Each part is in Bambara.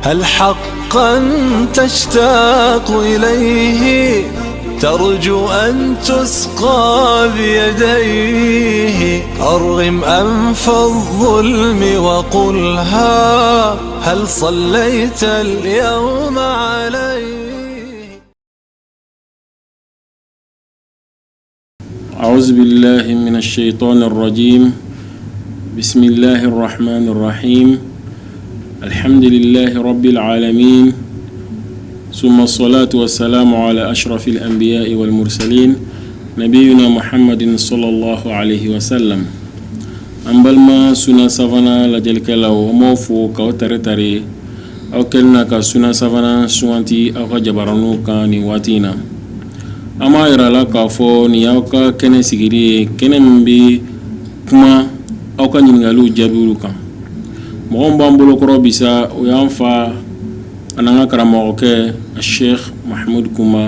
هل حقا تشتاق إليه؟ ترجو أن تسقى بيديه؟ أرغم أنف الظلم وقلها هل صليت اليوم عليه؟ أعوذ بالله من الشيطان الرجيم. بسم الله الرحمن الرحيم. الحمد لله رب العالمين، ثم الصلاة والسلام على أشرف الأنبياء والمرسلين، نبينا محمد صلى الله عليه وسلم. An balima Suna Savana lajɛlikɛlaw, an b'aw fo k'aw tare tare aw kɛlen na ka Suna Savana suganti aw ka jabaraninw kan nin waati in na. An b'a yira la k'a fɔ nin y'aw ka kɛnɛ sigili ye, kɛnɛ min bɛ kuma aw ka ɲininkaliw jaabiw kan. Mɔgɔ min b'an bolokɔrɔ bi sa, o y'an fa an'an ka karamɔgɔkɛ, Sheikh Mahmud Kuma.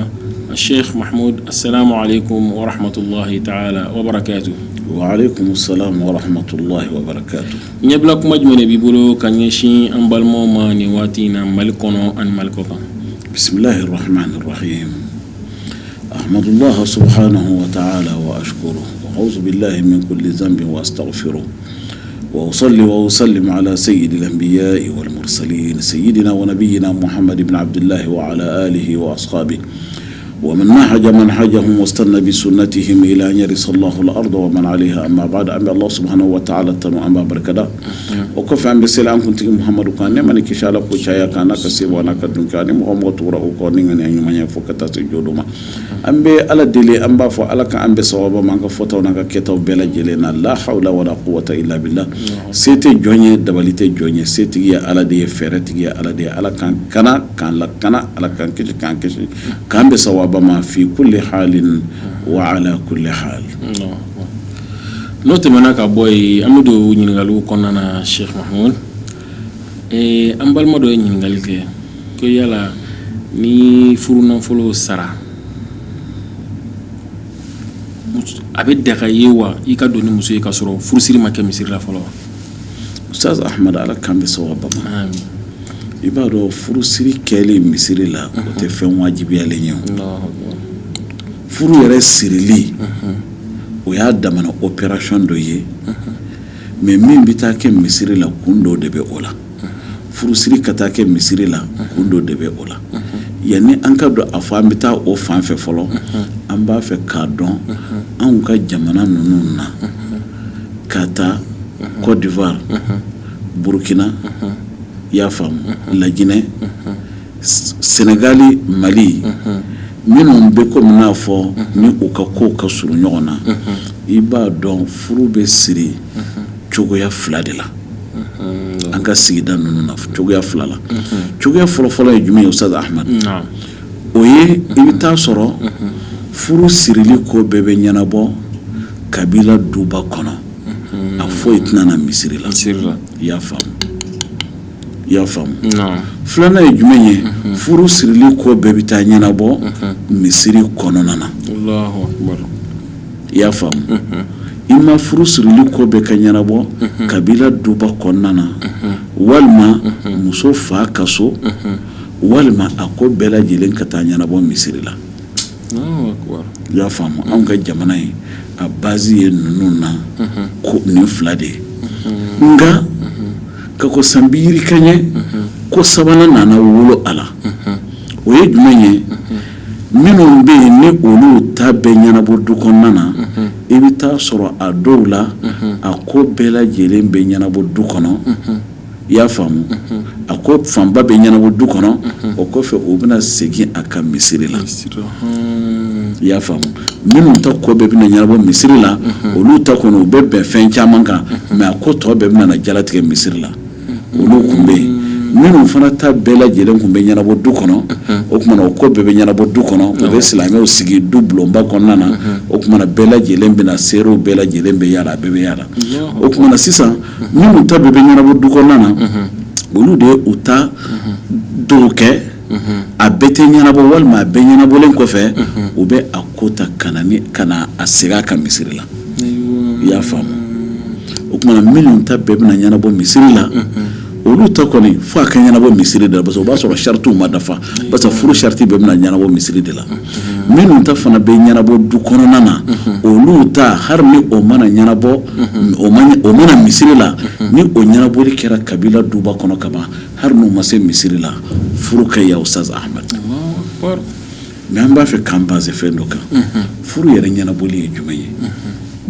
Sheikh Mahmud, assalamu alaikum wa rahmatullahi ta'ala wa barakatuh. Wa alaikum salam wa rahmatullahi wa barakatuh. Ɲɛbila kuma jumɛn de b'i bolo ka ɲɛsin an balimaw ma nin waati in na, Mali kɔnɔ ani Mali kɔ kan? Bismillahir rahmanir rahim. Ahmadullah subhanahu wa ta'ala wa ashkuru wa a'udhu billahi min kulli dhanbin wa astaghfiruh wa usalli wa usallim ala sayyidil anbiya'i wal mursalin, sayyidina wa nabiyyina Muhammad ibn Abdullah wa ala alihi wa ashabihi wa man nahaja manhajahum wastanna bi sunnatihim ila an yarisa Allahu al-arda wa man 'alayha. Amma ba'd, an bɛ Allah subhanahu wa ta'ala tanu, an b'a barikada. O kɔfɛ, an bɛ seli an kuntigi Muhamadu kan, nɛɛma ni kisi Ala k'o caya kan, n'a ka sewa n'a ka dunkɛ ani mɔgɔ mɔgɔ tugura o kɔ ni ŋaniya ɲuman ye fo ka taa se jɔ don ma. An bɛ Ala deli, an b'a fɔ Ala ka an bɛɛ sawaba ma an ka fɔtaw n'an ka kɛtaw bɛɛ lajɛlen na. La hawla wala quwwata illa billah. Se tɛ jɔn ye, dabali tɛ jɔn ye, setigi ye Ala de ye, fɛɛrɛtigi ye Ala de ye. Ala k'an kana k'an lakana, Ala k'an kisi, k'an kisi, k'an bɛɛ sawaba ma fi kulli halin wa ala kulli hal. N'o tɛmɛna ka bɔ yen, an bɛ don ɲininkaliw kɔnɔna na. Sheikh Mahmud, an balima dɔ ye ɲininkali kɛ ko yala ni furu nafolo sara, a bɛ daga ye wa i ka don ni muso ye ka sɔrɔ furusiri ma kɛ misiri la fɔlɔ? Ustaz Ahmad, Ala k'an bɛɛ sawaba ma. I b'a dɔn, furusiri kɛli misiri la, o tɛ fɛn wajibiyalen ye. Furu yɛrɛ sirili, o y'a damana opération dɔ ye, mais min bɛ taa kɛ misiri la, kun dɔ de bɛ o la. Furusiri ka taa kɛ misiri la, kun dɔ de bɛ o la. Yanni an ka don a fɔ an bɛ taa o fan fɛ fɔlɔ, an b'a fɛ k'a dɔn anw ka jamana ninnu na, ka taa Côte d'Ivoire, Burukina, i y'a faamu, Laginɛ, Senegali, Mali, minnu bɛ komi n'a fɔ ni u ka kow ka surun ɲɔgɔn na. I b'a dɔn, furu bɛ siri cogoya fila de la an ka sigida ninnu na, cogoya fila la. Cogoya fɔlɔfɔlɔ ye jumɛn ye, Ustaz Ahmad? O ye, i bɛ taa sɔrɔ furu sirili ko bɛɛ bɛ ɲɛnabɔ kabila duba kɔnɔ, a foyi tɛna na misiri la. I y'a faamu? I y'a faamu? Filanan ye jumɛn ye? Furu sirili ko bɛɛ bɛ taa ɲɛnabɔ misiri kɔnɔna na. I y'a faamu? I ma furu sirili ko bɛɛ ka ɲɛnabɔ kabila duba kɔnɔna na, walima muso fa ka so, walima a ko bɛɛ lajɛlen ka taa ɲɛnabɔ misiri la. I y'a faamu? Anw ka jamana ye, a base ye ninnu na ko nin fila de ye. Nka ka ko san bi yirika ɲɛ, ko sabanan nana wolo a la. O ye jumɛn ye? Minnu bɛ yen ni olu ta bɛ ɲɛnabɔ du kɔnɔna na, i bɛ taa sɔrɔ a dɔw la, a ko bɛɛ lajɛlen bɛ ɲɛnabɔ du kɔnɔ. I y'a faamu? A ko fanba bɛ ɲɛnabɔ du kɔnɔ, o kɔfɛ u bɛna segin a kan misiri la. I y'a faamu? Minnu ta ko bɛɛ bɛna ɲɛnabɔ misiri la, olu ta kɔnɔ, u bɛ bɛn fɛn caman kan, mais a ko tɔ bɛɛ bɛna na jalatigɛ misiri la. Olu tun bɛ yen. Minnu fana ta bɛɛ lajɛlen tun bɛ ɲɛnabɔ du kɔnɔ, o tuma na o ko bɛɛ bɛ ɲɛnabɔ du kɔnɔ, u bɛ silamɛw sigi du bulonba kɔnɔna na, o tuma na bɛɛ lajɛlen bɛna seerew bɛɛ lajɛlen bɛ yala, a bɛɛ bɛ yala. O tuma na sisan, minnu ta bɛɛ bɛ ɲɛnabɔ du kɔnɔna na, olu de ye u ta dɔw kɛ, a bɛɛ tɛ ɲɛnabɔ, walima a bɛɛ ɲɛnabɔlen kɔfɛ, u bɛ a ko ta ka na ni ka na a segin a kan misiri la. I y'a faamu? O tuma na minnu ta bɛɛ bɛna ɲɛnabɔ misiri la, olu Olu ta kɔni fo a ka ɲɛnabɔ misiri de la, parce que o b'a sɔrɔ saritiw ma dafa, parce que furu sariti bɛɛ bɛna ɲɛnabɔ misiri de la. Minnu ta fana bɛ ɲɛnabɔ du kɔnɔna na, olu ta, hali ni o mana ɲɛnabɔ, o mana misiri la, ni o ɲɛnabɔli kɛra kabila duba kɔnɔ kaban, hali n'u ma se misiri la, furu ka ɲi, Ustaz Ahmed. Mais an b'a fɛ k'an baser fɛn dɔ kan. Furu yɛrɛ ɲɛnabɔli ye jumɛn ye?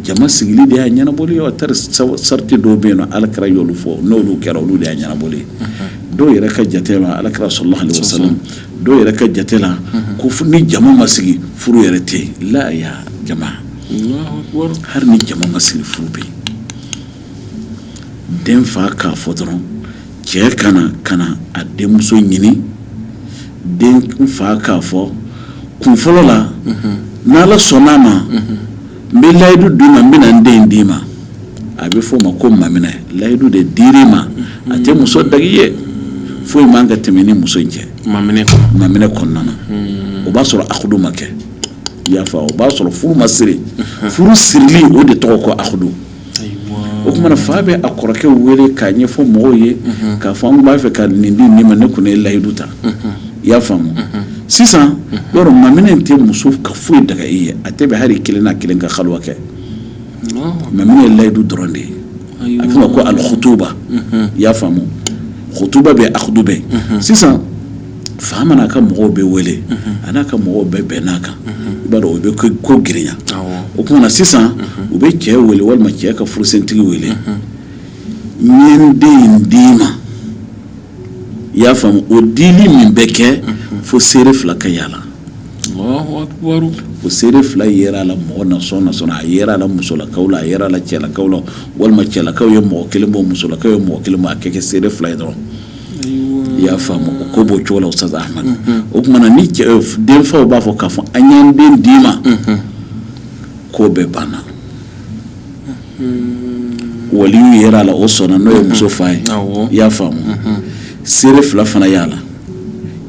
Jama sigili de y'a ɲɛnabɔli ye wa? Tari sariti dɔw bɛ yen nɔ, Ala kira y'olu fɔ, n'olu kɛra, olu de y'a ɲɛnabɔli ye. Dɔw yɛrɛ ka jate la, Ala kira sallallahu alaihi wasallam, dɔw yɛrɛ ka jate la ko ni jama ma sigi, furu yɛrɛ tɛ yen. La ya jama, hali ni jama ma sigi, furu bɛ yen. Den fa k'a fɔ dɔrɔn cɛ ka na ka na a denmuso ɲini. Den fa k'a fɔ kun fɔlɔ la, n'Ala sɔnna a ma, n bɛ layidu d'i ma, n bɛna n den d'i ma. A bɛ f'o ma ko maminɛ. Layidu de dir'i ma, a tɛ muso daga i ye, foyi man ka tɛmɛ ni muso in cɛ. Maminɛ kɔnɔna na, o b'a sɔrɔ akudu ma kɛ. I y'a faamu? O b'a sɔrɔ furu ma siri. Furu sirili, o de tɔgɔ ko akudu. O tuma na, fa bɛ a kɔrɔkɛ wele k'a ɲɛfɔ mɔgɔw ye k'a fɔ an b'a fɛ ka nin di nin ma, ne kɔni ye layidu ta. I y'a faamu? Sisan yɔrɔ maminɛ tɛ muso ka foyi daga i ye, a tɛ bɛn hali kelen n'a kelen ka xaluwa kɛ. Maminɛ ye layidu dɔrɔn de ye. A bɛ f'o ma ko alkhutuba. I y'a faamu? Khutuba bɛ, akudu bɛ. Sisan fa mana a ka mɔgɔw bɛɛ wele, a n'a ka mɔgɔw bɛɛ bɛnn'a kan, i b'a dɔn o bɛ ko girinya. O tuma na sisan, u bɛ cɛ wele walima cɛ ka furusentigi wele: n ye n den in d'i ma. I y'a faamu? O dili min bɛ kɛ, fo seere fila ka y'a la. O seere fila yera a la, mɔgɔ nasɔn nasɔn a yera a la, musolakaw la, a yera a la cɛlakaw la, walima cɛlakaw ye mɔgɔ kelen bɔ, musolakaw ye mɔgɔ kelen bɔ, a kɛ seere fila ye dɔrɔn. I y'a faamu? O ko b'o cogo la, Ustaz Ahmad. O tuma na, ni denfaw b'a fɔ k'a fɔ an y'an den d'i ma, ko bɛɛ banna. Waliyu yera a la, o sɔnna, n'o ye muso fa ye. I y'a faamu? Seere fila fana y'a la,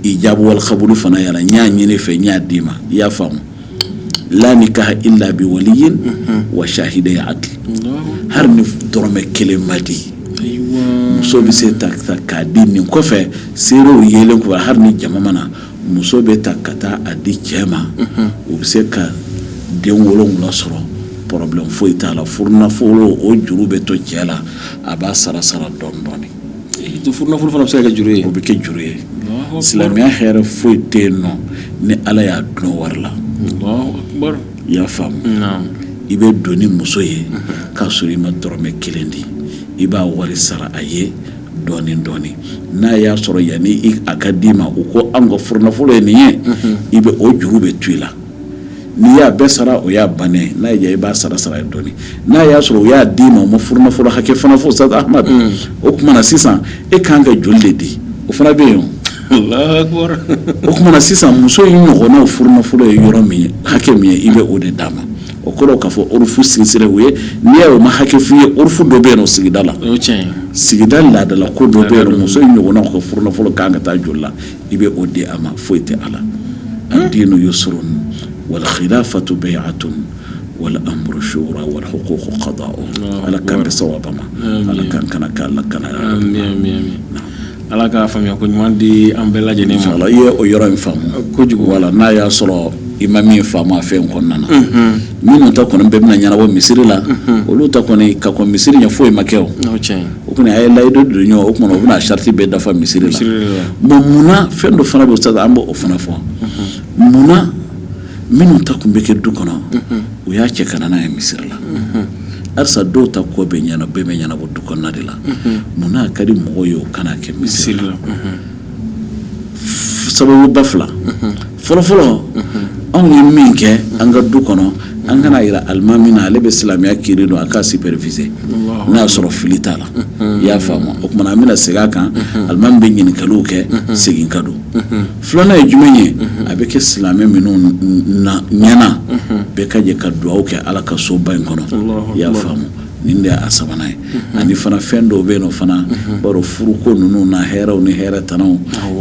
ijabu wal kabulu fana y'a la. N y'a ɲini fɛ, n y'a d'i ma. I y'a faamu? La nikaha illa bi waliyin wa shahidai adl. Hali ni dɔrɔmɛ kelen ma di, muso bɛ se ta k'a di. Nin kɔfɛ, seerew yelen kɔfɛ, hali ni jama ma na, muso bɛ ta ka taa a di cɛ ma. U bɛ se ka den 7 sɔrɔ, problème foyi t'a la. Furunafolo, o juru bɛ to cɛ la, a b'a sara sara dɔɔni dɔɔni. Furunafolo fana bɛ se ka kɛ juru ye? O bɛ kɛ juru ye. Silamɛya hɛrɛ foyi tɛ yen nɔ ni Ala y'a dulon wari la. I y'a faamu? I bɛ don ni muso ye k'a sɔrɔ i ma dɔrɔmɛ kelen di, i b'a wari sara a ye dɔɔni dɔɔni. N'a y'a sɔrɔ yanni a ka d'i ma, u ko an ka furunafolo ye nin ye, i bɛ o juru bɛ to i la. N'i y'a bɛɛ sara, o y'a bannen. N'a y'a i b'a sara sara ye dɔɔni. N'a y'a sɔrɔ u y'a d'i ma, u ma furunafolo hakɛ fana fɔ, Ustaz Ahmad, o tuma na sisan e kan ka joli de di? O fana bɛ yen. O tuma na sisan, muso in ɲɔgɔnnaw furunafolo ye yɔrɔ min ye, hakɛ min ye, i bɛ o de d'a ma. O kɔrɔ k'a fɔ urufu sinsinre o ye. N'i y'a ye o ma hakɛ f'i ye, urufu dɔ bɛ yen nɔ sigida la, sigida laadala ko dɔ bɛ yen, muso in ɲɔgɔnnaw ka furunafolo kan ka taa joli la, i bɛ o di a ma. Foyi tɛ a la. Ad-dinu yusrun wal khilafatu bay'atun wal amru shura wal huququ qada'u. Ala k'an bɛn sawaba ma, Ala k'an kana k'Ala kana. Ala ka faamuya ko ɲuman di an bɛɛ lajɛlen ma. I ye o yɔrɔ in faamu kojugu. Wala n'a y'a sɔrɔ i ma min faamu a fɛn kɔnɔna na, minnu ta kɔni bɛɛ bɛna ɲɛnabɔ misiri la, olu ta kɔni ka kɔn misiri ɲɛ, foyi ma kɛ. O kɔni a ye layidu don ɲɔgɔn, o tuma u bɛna sariti bɛɛ dafa misiri la. Bon, munna fɛn dɔ fana bɛ yen, an b'o fana fɔ? Munna minnu ta tun bɛ kɛ du kɔnɔ, u y'a cɛ ka na n'a ye misiri la? Halisa dɔw ta ko bɛ ɲɛna, bɛɛ bɛ ɲɛnabɔ du kɔnɔna de la. Munna a ka di mɔgɔw ye o kana kɛ misiri la? Sababuba fila. Fɔlɔfɔlɔ, anw ye min kɛ an ka du kɔnɔ, an kana jira alimami na, ale bɛ silamɛya kiiri dɔn, a k'a superviser n'a y'a sɔrɔ fili t'a la. I y'a faamu? O tuma an bɛna segin a kan, alimami bɛ ɲininkaliw kɛ, segin ka don. Filanan ye jumɛn ye? A bɛ kɛ silamɛ minnu na ɲɛna, bɛɛ ka jɛ ka dugawu kɛ Ala ka soba in kɔnɔ. I y'a faamu? Nin de y'a sabanan ye. Ani fana, fɛn dɔw bɛ yen nɔ fana, b'a dɔn furuko ninnu na, hɛrɛw ni hɛrɛ tanaw,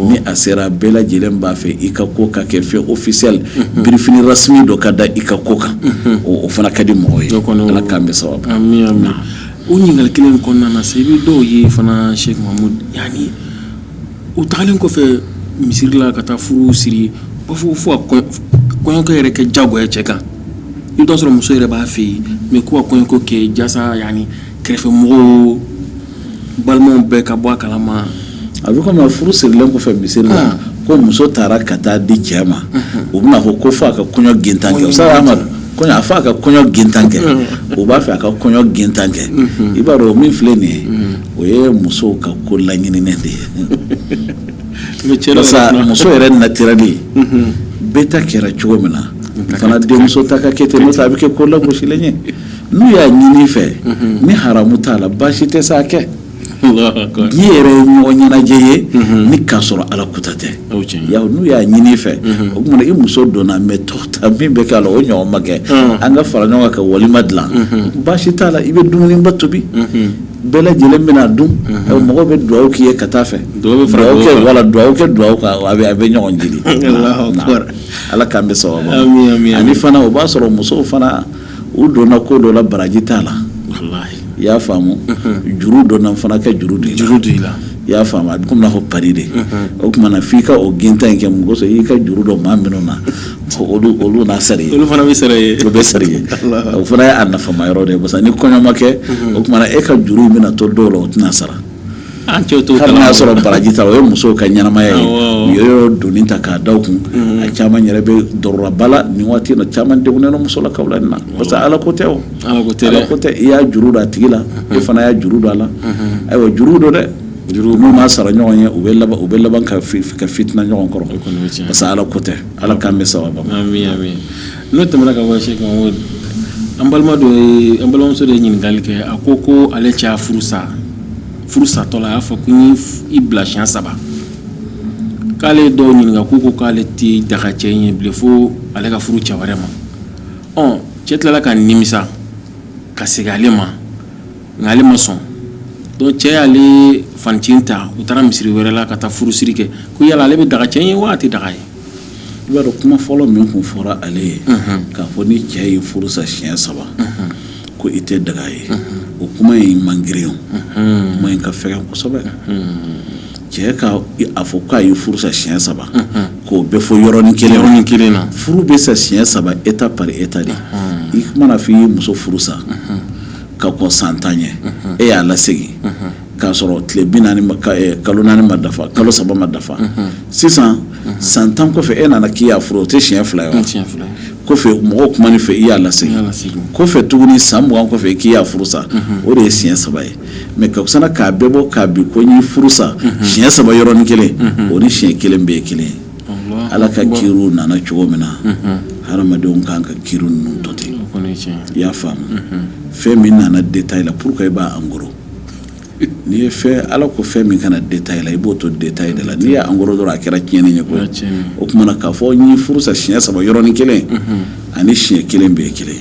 ni a sera, bɛɛ lajɛlen b'a fɛ i ka ko ka kɛ fɛn officiel, birifini rasmi dɔ ka da i ka ko kan. O fana ka di mɔgɔ ye. Ala k'an bɛn sababu. Ami, ami. O ɲininkali kelen kɔnɔna na sa, i bɛ dɔw ye fana, Sɛki Mahamudu, yani u tagalen kɔfɛ misiri la ka taa furu siri, u b'a fɔ fo ka kɔɲɔkɛ yɛrɛ kɛ jagoya cɛ kan. I bɛ taa sɔrɔ muso yɛrɛ b'a fɛ yen, mais ko ka kɔɲɔko kɛ jasa, yani kɛrɛfɛ mɔgɔw, balimaw bɛɛ ka bɔ a kalama. A bɛ komi furu sirilen kɔfɛ misiri la, ko muso taara ka taa di cɛ ma, u bɛna fɔ ko fo a ka kɔɲɔ gintan kɛ. Ustaz Ahmad, kɔɲɔ, a fɔ a ka kɔɲɔ gintan kɛ, u b'a fɛ a ka kɔɲɔ gintan kɛ. I b'a dɔn, o min filɛ nin ye, o ye musow ka ko laɲininen de ye, parce que muso yɛrɛ naturel bɛɛ ta kɛra cogo min na, fana denmuso ta ka kɛ ten, n'o tɛ a bɛ kɛ ko lagosilen ye. N'u y'a ɲini i fɛ, ni haramu t'a la, baasi tɛ s'a kɛ. Diɲɛ yɛrɛ ye ɲɔgɔn ɲɛnajɛ ye ni k'a sɔrɔ Ala kuta tɛ. N'u y'a ɲini i fɛ, o tuma i muso donna, mais tɔ ta min bɛ k'a la, o ɲɔgɔn ma kɛ, an ka fara ɲɔgɔn kan ka walima dilan, baasi t'a la. I bɛ dumuniba tobi, bɛɛ lajɛlen bɛna dun, mɔgɔw bɛ dugawu k'i ye ka taa fɛ, wala dugawu kɛ dugawu kan, a bɛ ɲɔgɔn jiri. Ala k'an bɛ sababu. Ani fana, o b'a sɔrɔ musow fana, u donna ko dɔ la, baraji t'a la. I y'a faamu, juru donna fana kɛ juru don i la. I y'a faamu, a bɛ komi n'a fɔ pari de. O tuma na, f'i ka o gintan in kɛ mɔgɔ sɔrɔ, i ka juru dɔ maa minnu na, olu n'a sara ye. Olu fana bɛ sara ye. O bɛ sara ye. O fana ye a nafama yɔrɔ de ye, parce que ni kɔɲɔ ma kɛ, o tuma na e ka juru in bɛna to dɔw la, o tɛna sara. An cɛw t'o Hali n'a y'a sɔrɔ baraji t'a la, o ye musow ka ɲɛnamaya ye. U ye yɔrɔ doni ta k'a da u kun. A caman yɛrɛ bɛ dɔrɔraba la nin waati in na, caman degunnen don musolakaw la nin na, parce que Ala ko tɛ o. Ala ko tɛ dɛ. Ala ko tɛ. I y'a juru don a tigi la, e fana y'a juru don a la. Ayiwa, juru don dɛ. Juru n'u ma sara ɲɔgɔn ye, u bɛ laban ka fitina ɲɔgɔn kɔrɔ, parce que Ala ko tɛ. Ala k'an bɛ sababa ma. Amin, amin. N'o tɛmɛna ka bɔ, Sɛki Mahamudu, an balima dɔ ye, an balimamuso de ye ɲininkali kɛ. A ko ko ale cɛ y'a furu sa, furu satɔ la, a y'a fɔ ko n y'i bila siɲɛ saba, k'ale ye dɔw ɲininka, k'u ko k'ale tɛ daga cɛ in ye bilen, fo ale ka furu cɛ wɛrɛ ma. Ɔ, cɛ tilala ka nimisa ka segin ale ma, nka ale ma sɔn. Donc cɛ y'ale fanicinin ta, u taara misiri wɛrɛ la ka taa furusiri kɛ. Ko yala ale bɛ daga cɛ in ye wa, a tɛ daga ye? I b'a dɔn, kuma fɔlɔ min kun fɔra ale ye, k'a fɔ ni cɛ ye furu sa siɲɛ saba, ko i tɛ daga ye, o kuma in man girin. O kuma in ka fɛgɛn kosɛbɛ. Cɛ ka a fɔ k'a ye furu sa siɲɛ saba, k'o bɛɛ fɔ yɔrɔnin kelen. Yɔrɔnin kelen na. Furu bɛ sa siɲɛ saba étape par étape de. I mana fɔ i ye muso furu sa ka kɔn san 10 ɲɛ, e y'a lasegin k'a sɔrɔ tile 40 ma, kalo 4 ma dafa, kalo 3 ma dafa. Sisan, san 10 kɔfɛ, e nana k'i y'a furu, o tɛ siɲɛ fila ye wa? Kɔfɛ, mɔgɔw kuma fɛ, i y'a lasegin kɔfɛ tuguni, san 20 kɔfɛ, k'i y'a furu sa, o de ye siɲɛ saba ye. Mais ka fisa k'a bɛɛ bɔ k'a bi ko n y'i furu sa siɲɛ saba yɔrɔnin kelen, o ni siɲɛ kelen bɛɛ ye kelen ye. Ala ka kiiriw nana cogo min na, hadamadenw kan ka kiiri ninnu to ten. I y'a faamu, fɛn min nana détail la, pourquoi i b'a en gros? N'i ye fɛn, Ala ko fɛn min kana détail la, i b'o to détail de la. N'i y'a en gros dɔrɔn, a kɛra tiɲɛni ye koyi. O tuma na, k'a fɔ n y'i furu sa siɲɛ saba yɔrɔnin kelen, ani siɲɛ kelen bɛɛ ye kelen,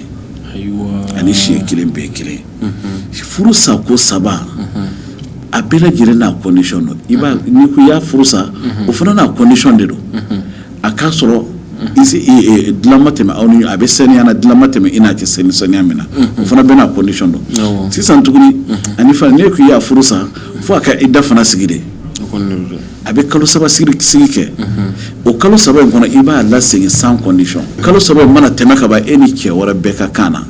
ani siɲɛ kelen bɛɛ ye kelen. Furu sa ko saba, a bɛɛ lajɛlen n'a condition don. I b'a, n'i ko i y'a furu sa, o fana n'a condition de don. A k'a sɔrɔ dilan ma tɛmɛ aw ni, a bɛ saniya na, dilan ma tɛmɛ i n'a cɛ sani saniya min na, o fana bɛɛ n'a condition don. Sisan tuguni, ani fana, n'e ko i y'a furu sa, fo a ka i da fana sigi de. A bɛ kalo 3 sigi kɛ. O kalo 3 in kɔnɔ, i b'a lasegin sans condition. Kalo 3 in mana tɛmɛ ka ban, e ni cɛ wɛrɛ bɛɛ ka kan na.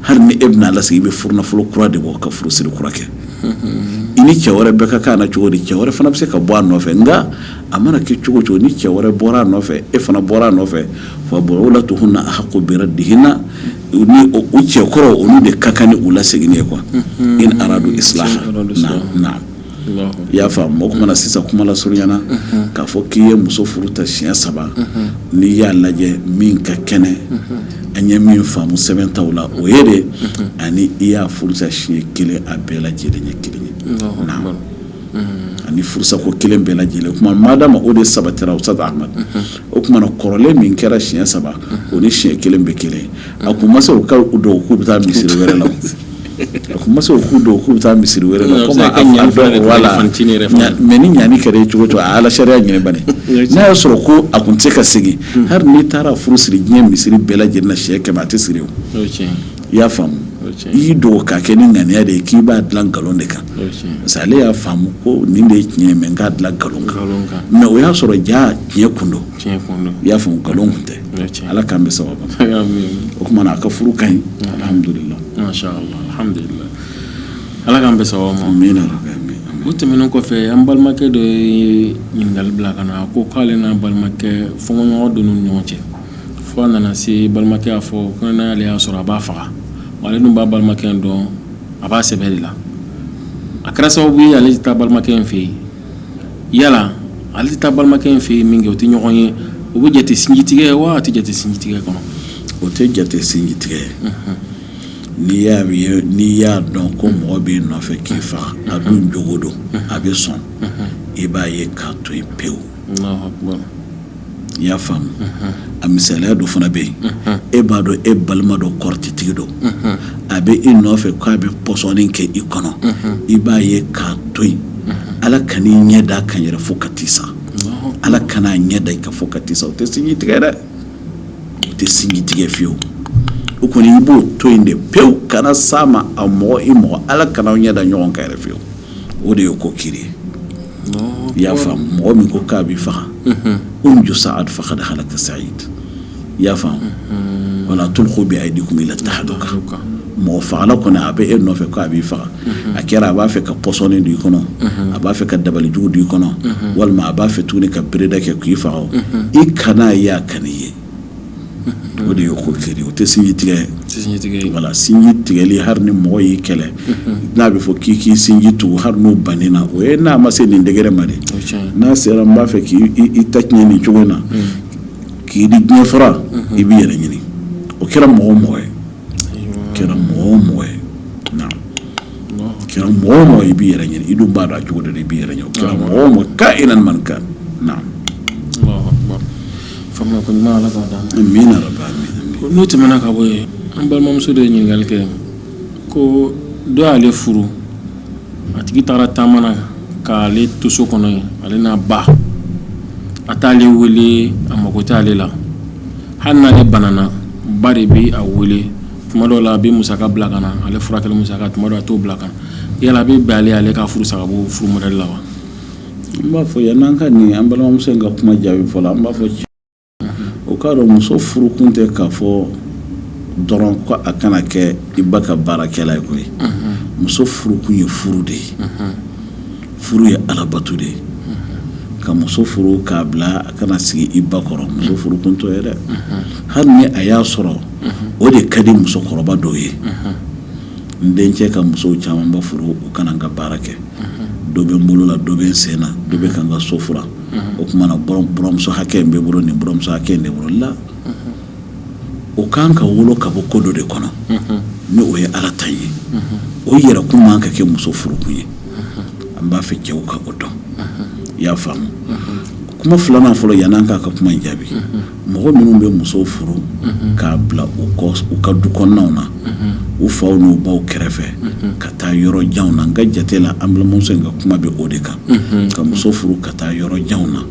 Hali ni e bɛna lasegin, i bɛ furu nafolo kura de bɔ ka furusiri kura kɛ. I ni cɛ wɛrɛ bɛɛ ka kan na cogo di? Cɛ wɛrɛ fana bɛ se ka bɔ a nɔfɛ, nka a mana kɛ cogo cogo, ni cɛ wɛrɛ bɔra a nɔfɛ, e fana bɔra a nɔfɛ, fa bu'ulatuhunna ahaqqu biraddihinna, ni u cɛ kɔrɔ, olu de ka kan ni u laseginni ye quoi, in aradu islaha. Naam, i y'a faamu. O tuma na sisan, kuma lasurunyana k'a fɔ k'i ye muso furu ta siɲɛ saba, n'i y'a lajɛ min ka kɛnɛ, an ye min faamu sɛbɛn taw la, o ye de ani i y'a furu sa siɲɛ kelen, a bɛɛ lajɛlen ye kelen ye. Naam, ani furusako kelen bɛɛ lajɛlen. O tuma, madama o de sabatira, Ustaz Ahmad, o tuma na kɔrɔlen min kɛra siɲɛ saba, o ni siɲɛ kelen bɛ kelen. A kun ma se u ka dɔw k'u bɛ taa misiri wɛrɛ la, a kun ma se u k'u dɔw k'u bɛ taa misiri wɛrɛ la, komi a dɔn wala. Mais ni ɲani kɛra i cogo cogo, a ala sariya ɲini bani, n'a y'a sɔrɔ ko a kun tɛ se ka segin, hali n'i taara furu siri diɲɛ misiri bɛɛ lajɛlen na siɲɛ 100, a tɛ siri. O, i y'a faamu. I y'i dogo k'a kɛ ni ŋaniya de ye k'i b'a dilan nkalon de kan, parce que ale y'a faamu ko nin de ye tiɲɛ ye, mais n k'a dilan nkalon kan. Mais o y'a sɔrɔ ja tiɲɛ kun don, i y'a faamu, nkalon kun tɛ. Ala k'an bɛn sababu ma. O tuma na a ka furu ka ɲi, alhamdulillah. Masha Allah, alhamdulillah, Ala k'an bɛn sababu ma. Amina. O tɛmɛnen kɔfɛ, an balimakɛ dɔ ye ɲininkali bila ka na ko k'ale n'a balimakɛ fɔɲɔgɔn donn'u ni ɲɔgɔn cɛ, fo a nana se balimakɛ y'a fɔ ko n'ale y'a sɔrɔ a b'a faga. Ale dun b'a balimakɛ in dɔn, a b'a sɛbɛ de la. A kɛra sababu ye ale tɛ taa balimakɛ in fɛ yen. Yala ale tɛ taa balimakɛ in fɛ yen min kɛ, o tɛ ɲɔgɔn ye, o bɛ jate sinjitigɛ wa a tɛ jate sinjitigɛ kɔnɔ? O tɛ jate sinjitigɛ ye. N'i y'a ye, n'i y'a dɔn ko mɔgɔ b'i nɔfɛ k'i faga, a dun jogo don, a bɛ sɔn, i b'a ye k'a to yen pewu. I y'a faamu? A misaliya dɔ fana bɛ yen. E b'a dɔn e balima dɔ kɔrɔtitigi don, a bɛ i nɔfɛ k'a bɛ pɔsɔni kɛ i kɔnɔ, i b'a ye k'a to yen. Ala kan'i ɲɛ d'a kan yɛrɛ fo ka t'i sa. Ala kan'a ɲɛ da i kan fo ka t'i sa. O tɛ sinji tigɛ dɛ, o tɛ sinji tigɛ fiyewu. O kɔni, i b'o to yen de pewu, kana s'a ma. A mɔgɔ, i mɔgɔ, Ala kana aw ɲɛ da ɲɔgɔn kan yɛrɛ fiyewu. O de ye ko kiri ye. I y'a faamu? Mɔgɔ min ko k'a b'i faga, unju saad faqad halaka said. I y'a faamu? Wala tulqu bi aydikum ila tahluka. Mɔgɔ fagala kɔni, a bɛ e nɔfɛ k'a b'i faga, a kɛra a b'a fɛ ka pɔsɔni don i kɔnɔ, a b'a fɛ ka dabalijugu don i kɔnɔ, walima a b'a fɛ tuguni ka bereda kɛ k'i faga, i kan'a ye, a kan'i ye. O de ye ko kiri, o tɛ sinji tigɛ. Wala sinji tigɛli, hali ni mɔgɔ y'i kɛlɛ, n'a bɛ fɔ k'i k'i sinji tugu, hali n'o banna, o ye n'a ma se nin degré ma de. N'a sera n b'a fɛ k'i ta tiɲɛ nin cogo in na, k'i di diɲɛ fara, i b'i yɛrɛ ɲini. O kɛra mɔgɔ o mɔgɔ ye, kɛra mɔgɔ o mɔgɔ ye, kɛra mɔgɔ o mɔgɔ, i b'i yɛrɛ ɲini. I dun b'a dɔn a cogo de, i b'i yɛrɛ ɲini. O kɛra mɔgɔ o mɔgɔ, kainan man kan. Faamuya ko ɲuman, Ala k'a d'an ma. Amina rabi amin. N'o tɛmɛna ka bɔ yen, an balimamuso de ye ɲininkali kɛ ko dɔ y'ale furu, a tigi taara taama na k'ale to so kɔnɔ yen, ale n'a ba. A t'ale wele, a mago t'ale la. Hali n'ale banana, ba de bɛ a wele. Tuma dɔw la, a bɛ musaka bila ka na, ale furakɛli musaka. Tuma dɔw, a t'o bila ka na. Yala a bɛ bɛn ale, ale ka furu sa ka bɔ furu modèle la wa? N b'a fɔ, yan'an ka nin an balimamuso in ka kuma jaabi fɔlɔ, an b'a fɔ o k'a dɔn muso furukun tɛ k'a fɔ dɔrɔn ko a kana kɛ i ba ka baarakɛla ye koyi. Muso furukun ye furu de ye. Furu ye alabato de ye. Ka muso furu k'a bila a kana sigi i ba kɔrɔ, muso furukun t'o ye dɛ. Hali ni a y'a sɔrɔ o de ka di musokɔrɔba dɔw ye, n dencɛ ka musow camanba furu, u kana n ka baara kɛ, dɔ bɛ n bolo la, dɔ bɛ n sen na, dɔ bɛ ka n ka so furan, o tuma na buramuso hakɛ in bɛ bolo, nin buramuso hakɛ in de bolo la. O kan ka wolo ka bɔ ko dɔ de kɔnɔ, ni o ye Ala ta ye. O yɛrɛkun man ka kɛ muso furukun ye. An b'a fɛ cɛw ka o dɔn. I y'a faamu? Kuma filanan fɔlɔ, yan'an k'a ka kuma in jaabi, mɔgɔ minnu bɛ musow furu k'a bila u kɔ u ka du kɔnɔnaw na, u faw n'u baw kɛrɛfɛ, ka taa yɔrɔ janw na, n ka jate la, an balimamuso in ka kuma bɛ o de kan, ka muso furu ka taa yɔrɔ janw na,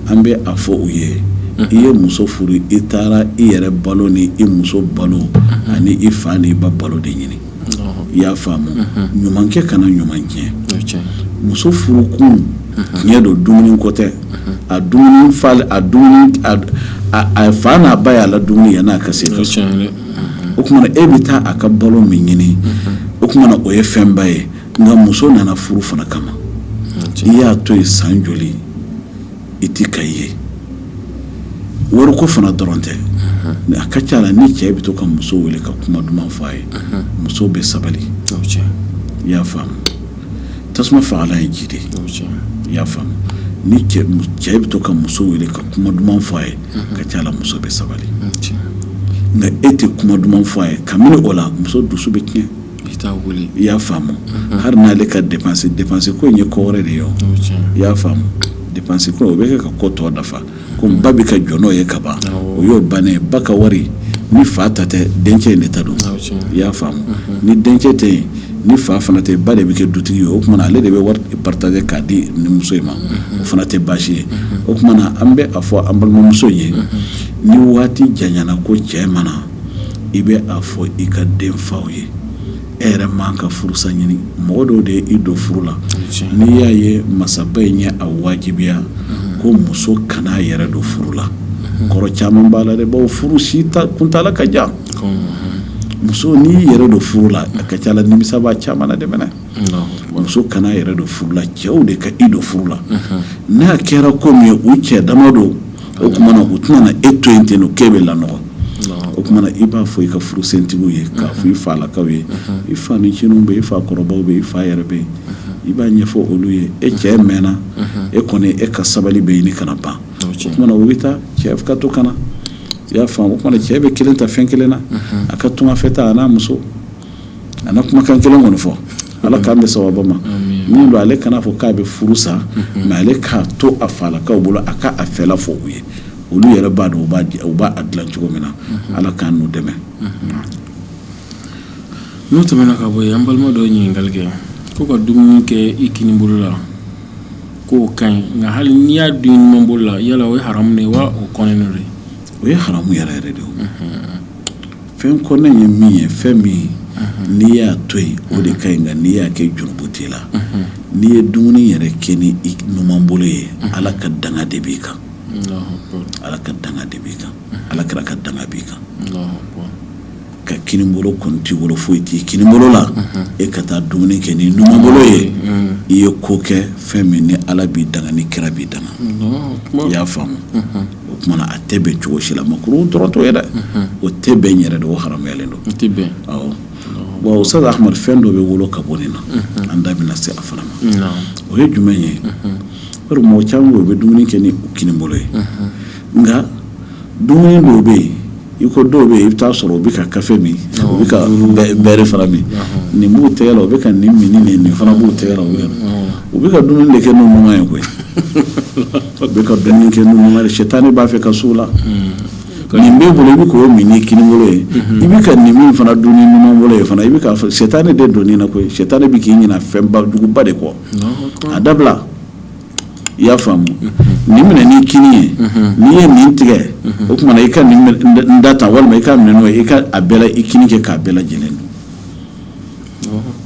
an bɛ a fɔ u ye: i ye muso furu, i taara i yɛrɛ balo ni i muso balo ani i fa ni i ba balo de ɲini. I y'a faamu? Ɲumankɛ kana ɲuman tiɲɛ. Muso furukun, tiɲɛ don, dumuni ko tɛ. A dumuni fa, a dumuni, a fa n'a ba y'a la dumuni yan'a ka se. O tuma na e bɛ taa a ka balo min ɲini, o tuma na o ye fɛnba ye. Nka muso nana furu fana kama. I y'a to yen san joli, i tɛ ka ye. Wariko fana dɔrɔn tɛ. A ka ca la, ni cɛ bɛ to ka muso wele ka kuma duman fɔ a ye, muso bɛ sabali. I y'a faamu? Tasuma fagalan ye ji de ye. I y'a faamu? Ni cɛ bɛ to ka muso wele ka kuma duman fɔ a ye, ka ca la muso bɛ sabali. Nka e tɛ kuma duman fɔ a ye, kabini o la muso dusu bɛ tiɲɛ. I y'a faamu? Hali n'ale ka dépense, dépense ko in ye ko wɛrɛ de ye. I y'a faamu? Dépense ko, o bɛ kɛ ka ko tɔ dafa. Ko ba bɛ ka jɔ n'o ye ka ban, o y'o bannen. Ba ka wari, ni fa ta tɛ, dencɛ in de ta don. I y'a faamu? Ni dencɛ tɛ yen, ni fa fana tɛ, ba de bɛ kɛ dutigi ye. O tuma na ale de bɛ wari partager k'a di ni muso in ma. O fana tɛ baasi ye. O tuma na an bɛ a fɔ an balimamuso ye, ni waati janyana ko cɛ ma na, i bɛ a fɔ i ka denfaw ye. e yɛrɛ man ka furusa ɲini, mɔgɔ dɔw de ye i don furu la. N'i y'a ye masaba in ye a wajibiya ko muso kana a yɛrɛ don furu la, kɔrɔ caman b'a la dɛ, bawo furu si kuntaala ka jan. Muso, n'i y'i yɛrɛ don furu la, a ka ca la nimisa b'a caman na dɛ. Mɛnɛ muso kana a yɛrɛ don furu la, cɛw de ka i don furu la. N'a kɛra ko min ye, u cɛ dama don, o tuma na u tɛna na e to yen ten k'e bɛ lanɔgɔ. O tuma na i b'a fɔ i ka furusentigiw ye, k'a fɔ i falakaw ye, i fa ncinin bɛ, i fa kɔrɔbaw bɛ, i fa yɛrɛ bɛ yen, i b'a ɲɛfɔ olu ye: e cɛ mɛnna, e kɔni e ka sabali bɛ ɲini ka na ban. O tuma na u bɛ taa, cɛ ka to ka na. I y'a faamu? O tuma na cɛ bɛ kelen ta fɛn kelen na, a ka tungafɛ taa, a n'a muso, a na kumakan kelen kɔni fɔ. Ala k'an bɛ sababa ma. Min don, ale kana fɔ k'a bɛ furu sa, mais ale k'a to a falakaw bolo, a ka a fɛla fɔ u ye. Olu yɛrɛ b'a dɔn u b'a dilan cogo min na. Ala k'an n'u dɛmɛ. N'o tɛmɛna ka bɔ yen, an balima dɔ ye ɲininkali kɛ ko ka dumuni kɛ i kini bolo la, k'o ka ɲi, nka hali n'i y'a dun i numan bolo la, yala o ye haramu de ye wa o kɔnnen de? O ye haramu yɛrɛ yɛrɛ de ye. Fɛn kɔnnen ye min ye, fɛn min n'i y'a to yen, o de ka ɲi, nka n'i y'a kɛ, jurumu t'i la. N'i ye dumuni yɛrɛ kɛ ni i numan bolo ye, Ala ka danga de b'i kan, Ala ka danga de b'i kan, Ala kira ka danga b'i kan. Ka kinibolo kɔni t'i bolo, foyi t'i kinibolo la, e ka taa dumuni kɛ ni numan bolo ye, i ye ko kɛ fɛn min ni Ala b'i danga, ni kira b'i danga. I y'a faamu? O tuma na a tɛ bɛn cogo si la. Makuru dɔrɔn t'o ye dɛ, o tɛ bɛn yɛrɛ de, o haramuyalen don. O tɛ bɛn. Awɔ. Bon, Ustaz Ahmad, fɛn dɔ bɛ wolo ka bɔ nin na, an da bɛna se a fana ma. O ye jumɛn ye? Bari mɔgɔ caman bɛ yen, u bɛ dumuni kɛ ni u kinibolo ye, nka dumuni dɔw bɛ yen, i ko dɔw bɛ yen, i bɛ taa sɔrɔ u bɛ ka kafe min, u bɛ ka bɛri fana min. Nin b'u tɛgɛ la, u bɛ ka nin min, nin fana b'u tɛgɛ la, u bɛ ka dumuni de kɛ n'u numan ye koyi. U bɛ ka dumuni kɛ n'u numan ye. Sɛtanɛ b'a fɛ ka s'u la. Nin b'e bolo, i bɛ k'o min ni kinibolo ye, i bɛ ka nin min fana dun ni numan bolo ye fana, i bɛ ka sɛtanɛ de don nin na koyi. Sɛtanɛ bɛ k'i ɲina fɛnba juguba de kɔ. A dabila. I y'a faamu? Nin minɛ ni kini ye, n'i ye nin tigɛ, o tuma na i ka nin da tan, walima i ka minɛ n'o ye, i ka a bɛɛ la i kini kɛ k'a bɛɛ lajɛlen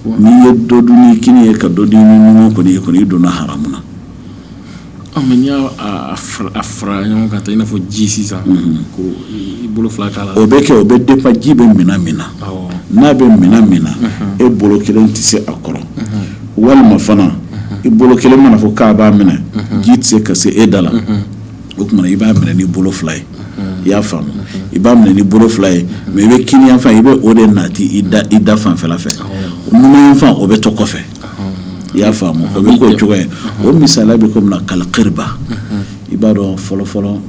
dun. N'i ye dɔ dun ni kini ye ka dɔ dun ni numan kɔni ye kɔni, i donna haramu na. Mais n'i y'a a fara ɲɔgɔn kan tan, i n'a fɔ ji sisan, ko i bolo fila k'a la. O bɛ kɛ, o bɛ dépend ji bɛ minɛn min na. N'a bɛ minɛn min na, e bolo kelen tɛ se a kɔrɔ, walima fana i bolo kelen mana fɔ k'a b'a minɛ, ji tɛ se ka se e da la, o tuma i b'a minɛ ni bolo fila ye. I y'a faamu? I b'a minɛ ni bolo fila ye, mais i bɛ kini yanfan, i bɛ o de nati i da fanfɛla fɛ, numan yanfan o bɛ to kɔfɛ. I y'a faamu? O bɛ k'o cogo ye. O misaliya bɛ komi na kalikiriba. I b'a dɔn, fɔlɔ fɔlɔ,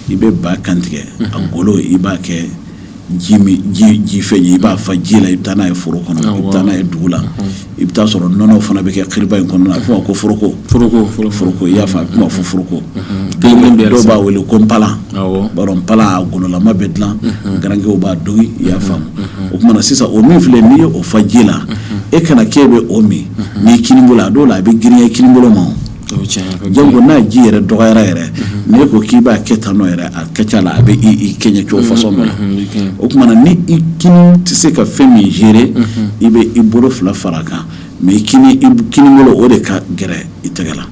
i bɛ ba kantigɛ, a golo, i b'a kɛ ji ji ji fɛn ye, i b'a fa ji la, i bɛ taa n'a ye foro kɔnɔ, i bɛ taa n'a ye dugu la, i bɛ taa sɔrɔ nɔnɔ fana bɛ kɛ kiriba in kɔnɔ. A bɛ f'o ma ko foroko. Foroko. Foroko, i y'a faamu? A bɛ f'o ma fo foroko. Dɔw b'a wele ko npalan. B'a dɔn, npalan a gololama bɛ dilan, garankɛw b'a dogi. I y'a faamu? O tuma na sisan, o min filɛ, n'i ye o fa ji la, e kana k'e bɛ o min n'i kini bolo, a dɔw la a bɛ girinya i kini bolo ma. Janko n'a ji yɛrɛ dɔgɔyara yɛrɛ, n'e ko k'i b'a kɛ tan nɔ yɛrɛ, a ka ca la a bɛ i kɛɲɛ cogo façon dɔ la. O tuma na ni i kini tɛ se ka fɛn min gérer, i bɛ i bolo fila fara a kan, mais i kini bolo, o de ka gɛrɛ i tɛgɛ la,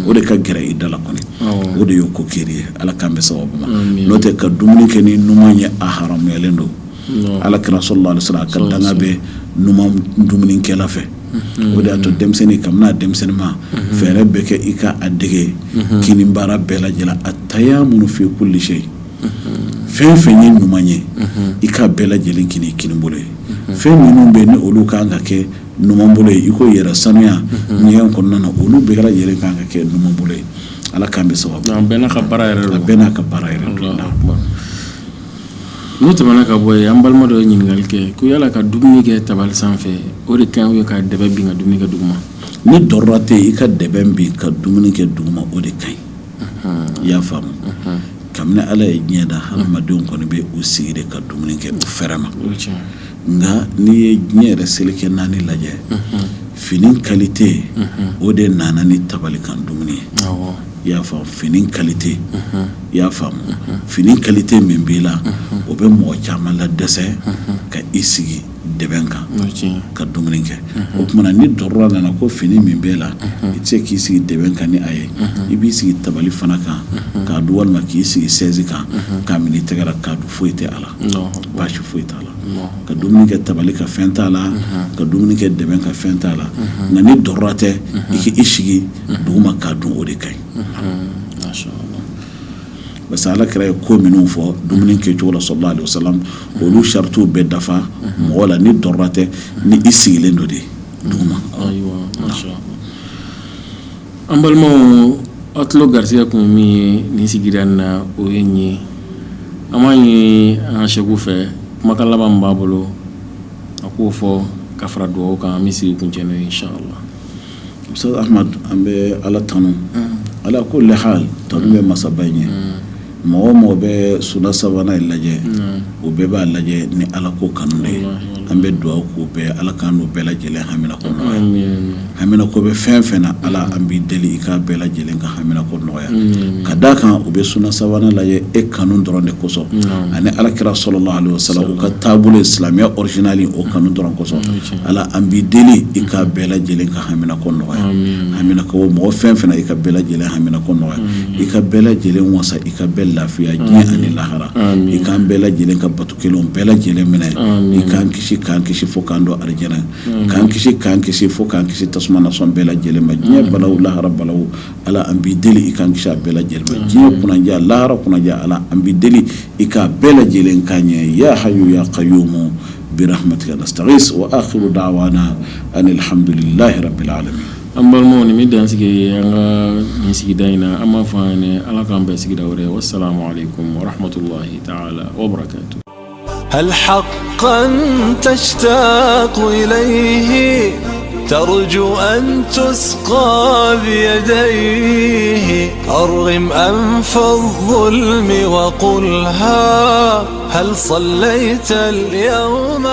o de ka gɛrɛ i da la kɔni. O de ye ko kiri ye. Ala k'an bɛ sababu ma. N'o tɛ, ka dumuni kɛ ni numan ye, a haramuyalen don. Ala kira sallallahu alaihi wasallam, a ka danga bɛ numan dumunikɛla fɛ. O de y'a to denmisɛnnin, kabini a denmisɛnnin ma, fɛɛrɛ bɛ kɛ i ka a dege kini baara bɛɛ lajɛlen. At-tayamunu fi kulli shay, fɛn fɛn ye ɲuman ye, i ka bɛɛ lajɛlen kɛ n'i kini bolo ye. Fɛn minnu bɛ ni olu kan ka kɛ numan bolo ye, i ko yɛrɛ sanuya ɲɛgɛn kɔnɔna na, olu bɛɛ lajɛlen kan ka kɛ numan bolo ye. Ala k'an bɛ sababu. A bɛɛ n'a ka baara yɛrɛ don. A bɛɛ n'a ka baara yɛrɛ don. N'o tɛmɛna ka bɔ yen, an balima dɔ ye ɲininkali kɛ ko yala ka dumuni kɛ tabali sanfɛ, o de ka ɲi ou ka dɛbɛ bin ka dumuni kɛ duguma? Ni dɔrɔra tɛ, i ka dɛbɛ bin ka dumuni kɛ duguma, o de ka ɲi. I y'a faamu? Kabini Ala ye diɲɛ da, hadamadenw kɔni bɛ u sigi de ka dumuni kɛ u fɛrɛ ma. Nka n'i ye diɲɛ yɛrɛ seleke naani lajɛ, fini qualité, o de nana ni tabali kan dumuni ye. I y'a faamu? Fini qualité, i y'a faamu, fini qualité min b'i la, o bɛ mɔgɔ caman la dɛsɛ ka i sigi dɛbɛn kan ka dumuni kɛ. O tuma na, ni dɔrɔra nana ko fini min b'e la, i tɛ se k'i sigi dɛbɛn kan ni a ye, i b'i sigi tabali fana kan k'a dun, walima k'i sigi sɛzi kan k'a minɛ i tɛgɛ la k'a dun, foyi tɛ a la, baasi foyi t'a la. Ka dumuni kɛ tabali kan, fɛn t'a la. Ka dumuni kɛ dɛbɛn kan, fɛn t'a la. Nka ni dɔrɔra tɛ, i k'i sigi duguma k'a dun, o de ka ɲi. Parce que Ala kira ye ko minnu fɔ dumuni kɛcogo la, sallallahu alaihi wasallam, olu saritiw bɛɛ dafa mɔgɔ la, ni dɔrɔra tɛ, ni i sigilen don de duguma. An balimaw, aw tulo garisɛgɛ kun ye min ye nin sigida in na, o ye nin ye. An b'a ɲini an ka sɛku fɛ, kumakan laban min b'a bolo, a k'o fɔ ka fara dugawu kan, an bɛ sigi kuncɛ n'o ye, inshallah. Ustaz Ahmad, an bɛ Ala tanu. Ala kulli hal, tanu bɛ masaba in ye. Mɔgɔ o mɔgɔ bɛ Sunna Savana in lajɛ, o bɛɛ b'a lajɛ ni Ala ko kanu de ye. An bɛ dugawu k'u bɛɛ, Ala k'an n'u bɛɛ lajɛlen haminako nɔgɔya. Haminako bɛ fɛn fɛn na, Ala, an b'i deli, i k'a bɛɛ lajɛlen ka haminako nɔgɔya. Ka d'a kan, u bɛ Sunna Savana lajɛ e kanu dɔrɔn de kosɔn, ani Ala kira sallallahu alaihi wasallam u ka taabolo ye silamɛya original, o kanu dɔrɔn kosɔn. Ala, an b'i deli, i k'a bɛɛ lajɛlen ka haminako nɔgɔya. Haminako mɔgɔ fɛn fɛn na, i ka bɛɛ lajɛlen haminako nɔgɔya, i ka bɛɛ lajɛlen wasa, i ka bɛɛ lafiya diɲɛ ani lahara, i k'an bɛɛ lajɛlen ka bato kelenw bɛɛ lajɛlen minɛ, i k'an kisi, k'an kisi fo k'an don arijɛnɛ, k'an kisi, k'an kisi fo k'an kisi tasuma nasɔn bɛɛ lajɛlen ma, diɲɛ balawu, lahara balawu. Ala, an b'i deli, i k'an kisi a bɛɛ lajɛlen ma, diɲɛ kunnaja, lahara kunnaja. Ala, an b'i deli, i k'a bɛɛ lajɛlen k'an ye. Ya hayu ya qayyumu birahmatika nastaghis wa akhiru da'wana anil hamdulillahi rabbil alamin. An balimaw, nin bɛ dan sigi an ka nin sigida in na. An b'a fɔ an ɲɛna, Ala k'an bɛn sigida wɛrɛ. Wassalamu alaikum warahmatullahi ta'ala wabarakatuh. هل حقا تشتاق إليه، ترجو أن تسقى بيديه؟ أرغم أنف الظلم وقلها، هل صليت اليوم؟